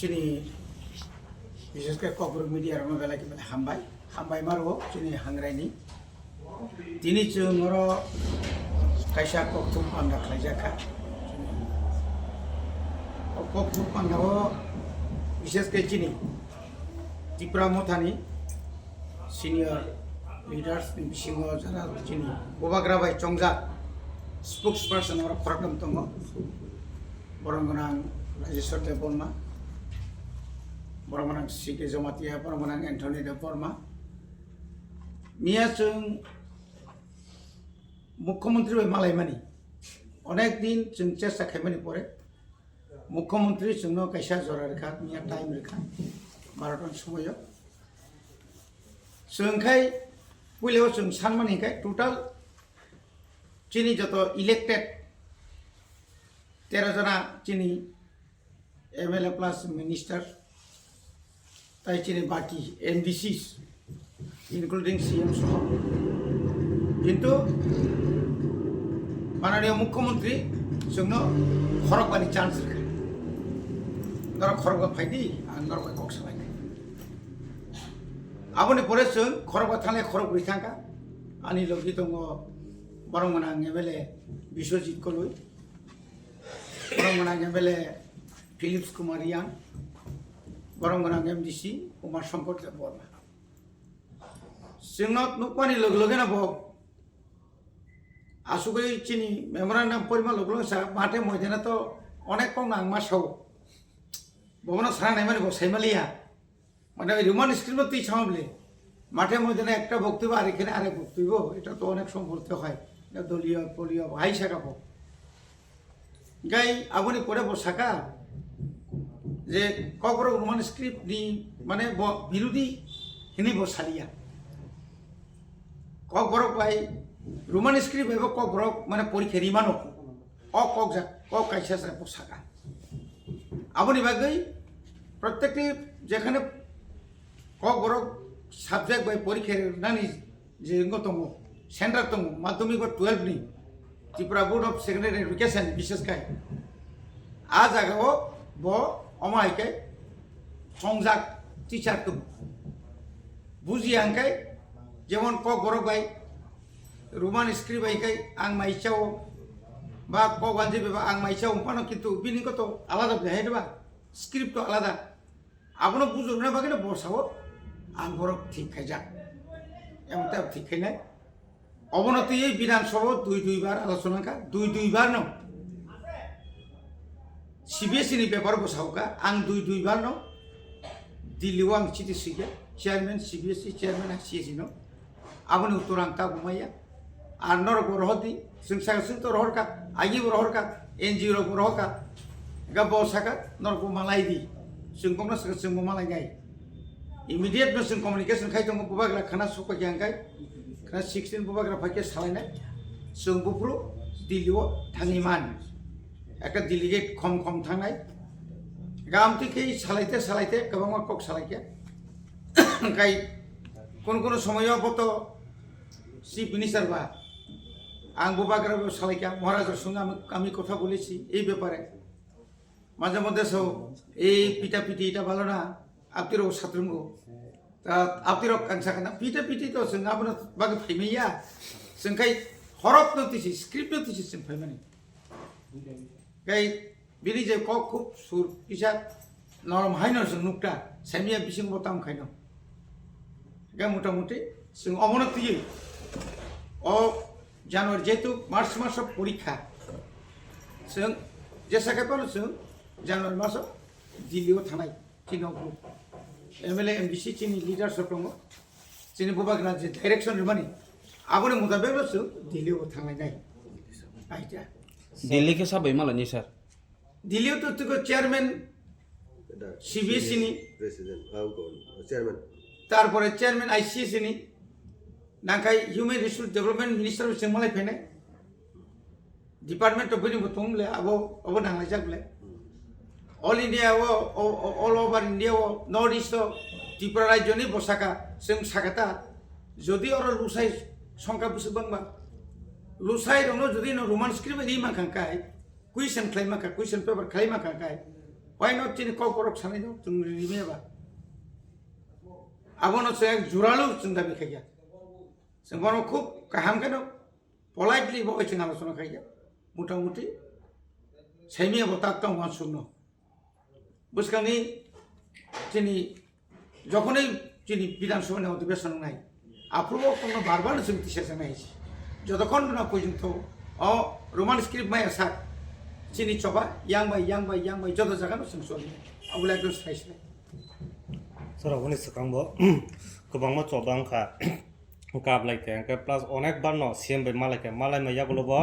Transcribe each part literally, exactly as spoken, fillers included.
Chini, bises khe Kokborok media rokno belai khe belai hambai, hambai maro chini hangrai ni. Tini chwng oro kaisa kokthum panda khlaijak kha. O kokthum panda o bises khe chini Tipra Mothani senior leaders ni bisingo jara chini bubagra bai chongjak spokesperson oro khoroknam tongo. Borok gwnang Rajeshwar Debbarma, borok gwnang C K Jamatia, borok gwnang Anthony Debbarma. Miya chwng Mukhyamantri bai malaimani, onek din chwng chesta khaimani pore Mukhyamantri chwngno kaisa jora rwkha, miya time rwkha, barota ni somoio. Chwng khai puilao chwng sanmani hinkhe total chini joto elected tero jona chini M L A plus minister, tai chini baki M D Cs, including C M soho. Kintu mananiya Mukhyamantri chwngno khorokbani chance rwkha. Norok khorokba phaidi, ang norok bai kok salainai. Aboni pore chwng khorokba thanglai khorokbrwi thangkha. Ani logi tongo borok gwnang M L A Biswajit Koloi, borok gwnang M L A Philips Kumar Riyang, borok gwnang M D C Umar Shankar Debbarma. Chwngno nukmani loge logeno bo asugwi chini memorandum porima loge loge sa mathe moidana to onek kok nang ma sao. Bobono sana naimani bo saimaliya. Mane Roman script no twi sama bole. Mathe moidana ekta boktibo ar ekhane arek boktibo. Eta to onek somoy bolte hoy. Eta doliyo, poliyo, hai saka bo. Gai aboni pore bo saka je Kokborok Roman script ni mane bo birodi hinwi bo saliya. Kokborok bai Roman script bai bo Kokborok mane porikha rimano. O kok jak, kok kaisa sa bo saka. Aboni bagwi protekti jekhane Kokborok subject bai porikha rinani je wngwi tongo, center tongo, madhyamik ba twelve ni Tripura Board of Secondary Education, bises khai a jaga o bo omo hai khe songjak teacher tongo. Bujiya hwnkhe jemon Kokborok bai Roman script bai khe ang mai chao ba Kokwanji bai ba ang mai chao phano, kintu bini kok to alada hai ba script to alada. Abono bujurna bagwi no bo sao ang borok thik khaijak. Emon tei thik khainai. Obono twiwi Bidhan Sabha dui dui bar alochona kha, dui dui bar no. C B S E ni bepar bo sao kha, ang dui dui bar no Delhi o ang chiti swi kha, chairman C B S E, chairman C S E no. Aboni uttor ang tabuk maya. Ar norok bo rohor di, chwng saka chwng to rohor kha, agi bo rohor kha, N G O rok bo rohor kha. Ga bo saka norok bo malai di. Chwng bokno saka chwng bo malai nai. Immediate no chwng communication khai tongo, bubagra khana sokpa khe ang khai. Khana sixteen bubagra phai khe salai nai. Chwng buphuru Delhi o thangwi man. Ekta delegate khom khom thangnai. Ga amtwi khe salai te salai te kwbangma kok salai khe. Kai kono kono somoyo bo to Chief Minister ba, ang bubagra bo salaikha, Maharaj song ami, ami kotha bolechi ei bepare. Majhe moddhe so ei pita piti eta bhalo na, apni rok satrungo. Ta apni rok ang sakha na, pita piti to chwng abono bagwi phaimaya. Chwng khai horop no tisi, script no tisi chwng phaimani. Kai bini je kok khub sur kisa norom haino chwng nukta, saimya bising bo tam khaino. Ga mota moti chwng omono twiwi o January jehetu March maso porikha, chwng jesa khai phano chwng January maso Delhi o thanai. Chini o group M L A, M D C chini leaders rok tongo. Chini bubagra je direction rwmani, aboni mutabek no chwng Delhi o thanglai nai. Aita. Delhi khe sabai malani sir? Delhi o to tiko chairman C B S E ni, President, ah, chairman. Tarpore chairman I C S ni, nangkhai Human Resource Development Minister bo chwng malai phainai. Department of bini bo tong le abo, abo nanglaijak le. All India o, o, o, all over India o, North East o, Tripura rajyo ni bo saka, chwng saka ta, jodi oro lusai songkha bwswk bangma, lusai rokno jodi no Roman script bai ri mankha kai, question khlai mankha, question paper khlai mankha kai, Why not chini kokborok sanai no chwng rimya ba? Abono chwng ek juralu chwng dabi khaikha. Chwng bono khub kaham kheno politely bo chwng alochona khaikha. Motamuti saimya bo tak tong wansukno. Bwskangni chini jokhonwi chini Bidhan Sabha ni odhibesan wngnai, aphuru o tongno bar bar no chwng tisa chang nai si. Jotokhon no pojinto o Roman script maya sak chini choba yang bai, yang bai, yang bai joto jaga no chwng choli. Abole ekdom sai sai. Sir, aboni swkang bo kwbangma choba wngkha. Kap lai khe, hwnkhe plus onek bar no C M bai malai khe, malai ma yagulo bo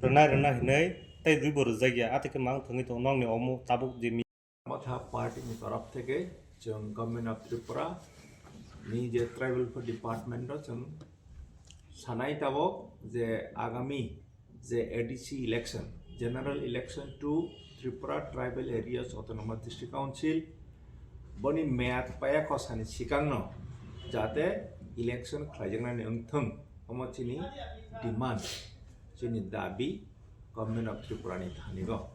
rwnai rwna hinwi tei dui bo rwjak ya, atwi khe mang thangwi tongo nokni omo tabuk je mi- Motha party ni torop theke chwng Government of Tripura ni je tribal welfare department o chwng sanai tabuk je agami je A D C election, General Election to Tripura Tribal Areas Autonomous District Council, boni meyad paya khosani sikangno jate election khlaijaknani wngthwng, omo chini demand, chini dabi Government of Tripura ni thanigo.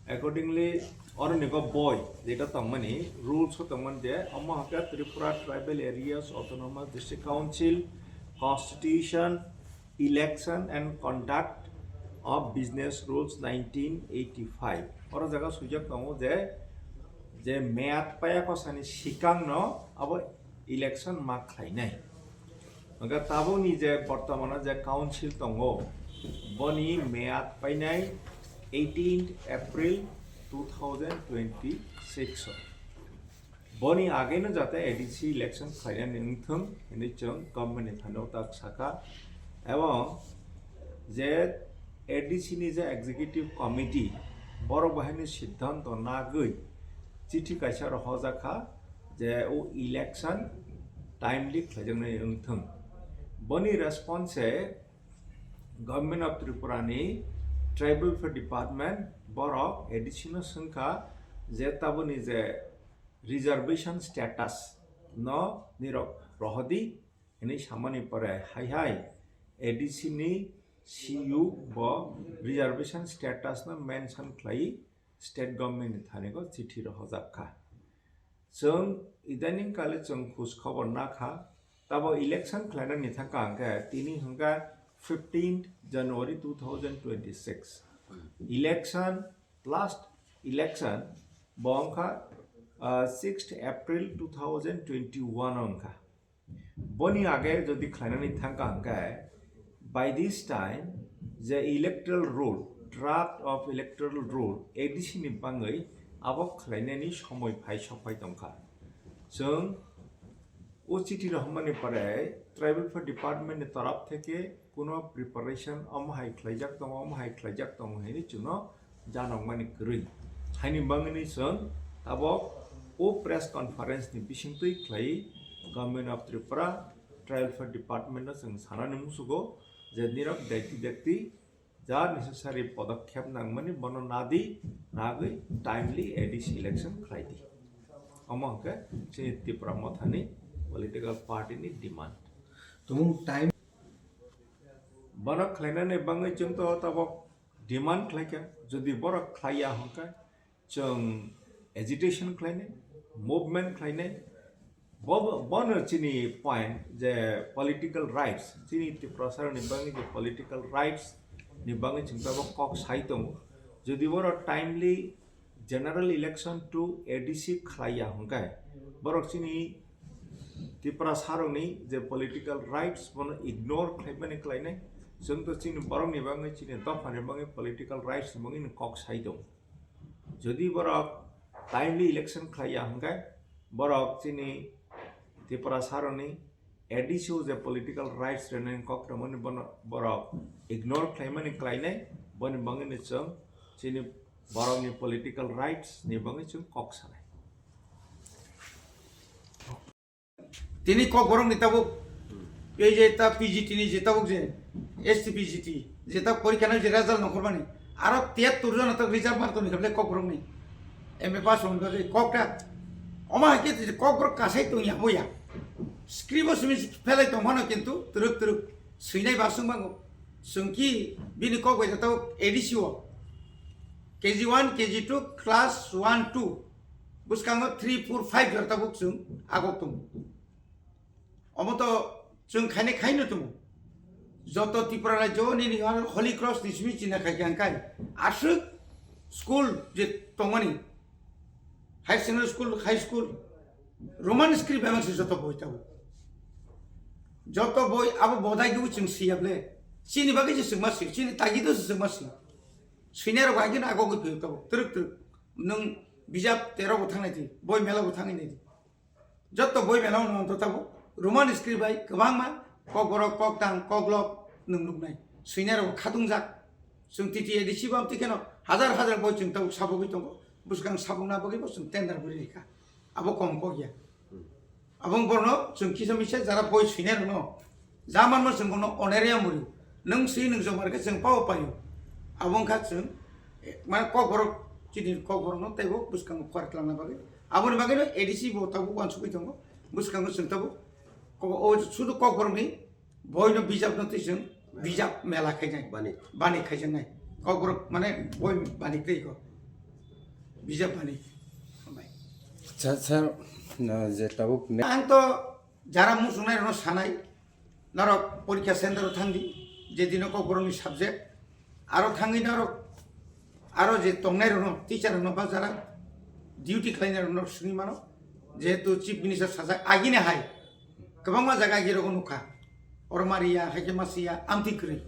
Accordingly, oro nigo boi jeta tongmani rules o tongmani je, omo hwnkhe Tripura Tribal Areas Autonomous District Council Constitution, Election and Conduct of Business Rules nineteen eighty-five. Oro jaga swijak tongo je, je meyad paya khosani sikangno abo election ma khlainai. Hwnkhe tabukni je bortomano je council tongo, boni meyad painai eighteenth April two thousand twenty-six o. Boni ageno jate A D C election khlainani wngthwng hinwi chwng government ni thani tak sakha. Ebong je A D C ni je executive committee, borok bahaini siddhanto nagwi chithi kaisa rohorjak kha je o election timely khlaijaknai wngthwng. Boni response se Government of Tripura ni Tribal Welfare Department borok A D C no swngkha je taboni je reservation status no nirok rohodi hinwi samani pore hai hai A D C ni C U bo reservation status no mention khlai state government ni thani go chithi rohorjak kha. Chwng idaning kale chwng khus khobor na kha, tabo election khlainani thangka hwnkhe tini hwnkha fifteenth January two thousand twenty-six. Election, last election bo wngkha, ah, sixth April two thousand twenty-one wngkha. Boni age jodi khlainani thangka hwnkhe, by this time je electoral roll, draft of electoral roll A D C ni bangwi abo khlainani somoi phai sokphai tongkha. Chwng o chithi rohormani pore Tribal Welfare Department ni torop theke kuno preparation omo hai khlaijak tongo, omo hai khlaijak tongo hinwi chwngno janokmani kwrwi. Haini bangwini chwng tabok o press conference ni bisingtwi khlai Government of Tripura Tribal Welfare Department no chwng sanani musugo je nirok dakti dakti ja necessary podokkhep nangmani bono nadi, nagwi timely A D C election khlaidi. Omo hwnkhe chini Tipra Mothani political party ni demand. Tumung time. Bono khlainani bangwi chwng to tabok demand khlaikha, jodi borok khlaiya hwnkhe chwng agitation khlainai, movement khlainai, bo-, bono chini point je political rights, chini Tiprasarokni bagwi je political rights ni bagwi chwng tabok kok sai tongo. Jodi borok timely general election to A D C khlaiya hwnkhe, borok chini Tiprasarokni je political rights bono ignore khlaimani khlainai. Chwng to chini borokni bagwi, chini dophani bagwi political rights ni bagwi kok sai tongo. Jodi borok timely election khlaiya hwnkhe, borok chini Tiprasarokni A D C o je political rights rwnani kok rwmani bono borok ignore khlaimani khlainai, boni bagwino chwng chini borokni political rights ni bagwi chwng kok sanai. Tini kok borok ni tabuk, ei je ta P G T ni je tabuk je, S T P G T, je ta porikha nang je result nongkhormani, aro tiyattur jona ta reserve mark tongni khe kok borok ni, M A pass wngkha je kok ta, omo hai khe je kok borok kasai tongya boya, script o simi phelai tongmano kintu twrwk twrwk swinai ba swngbango, swngki bini kok bai je tabuk A D C o, K G one, K G two, class one, two, bwskango three, four, five jora tabuk chwng agok tongo. Omo to chwng khainai khaino tongo. Joto Tripura rajyo nini Holy Cross ni simi china khai khe ang kai. Aswk school je tongmani, higher secondary school, high school, Roman script bai se joto boi tabuk. Joto boi abo bodai gwi chwng siyable. Chini bagwi se chwng ma si, chini tagi do se chwng ma si. Swinai rok agino agogwi phiyok tabuk. Twrwk twrwk. Nwng bijap tero bo thangnai di, boi mela bo thangwi nai di. Joto boi mela no to tabuk. Roman script bai kwbangma kokborok, koktang, koklop nwng nuknai. Swinai rok khatungjak. Chwng T T A D C bo amtwi kheno hajar hajar boi chwng tabuk sabogwi tongo. Bwskang sabokna bagwi bo chwng tender bwrwi rikha. Abo kom kok ya. Abong borno chwng kisa misa jara boi swinai rokno. Jamanno chwng bono oneria muri. Nwng swi nwng jomar khe chwng pao paio. Abong kha chwng, eh, mane kokborok chini kokborokno teibo bwskango phor twlangna bagwi. Aboni bagwino A D C bo tabuk uansugwi tongo. Bwskango chwng tabuk ko-, o sudu kokborokni boino bijapno twi chwng bijap mela khainai. Bani. Bani khaijaknai. Kokborok mane boi bani tei ko. Bijap bani. Sir, sir, no, je tabuk ne- Ang to jara muchungnai rokno sanai, norok porikha center o thangdi, je dino kokborokni subject, aro thangwi norok, aro je tongnai rokno, teacher rokno ba jara duty khlainai rokno swngwi mano, jehetu chief minister sajak agini hai, kwbangma jaga agi rogo nukha, oro mariya, haikhe masiya, amtwi kwrwi,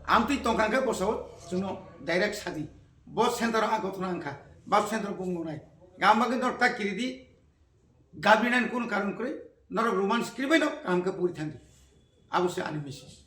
amtwi tongkha khe bosao chwngno direct sadi, bo center o a gothono wngkha, ba center o bung nunai, gam bagwi norok ta kiridi, Gabrinan kun karon kwrwi, norok Roman script bai no kaham khe puri thangdi. Abo se ani message.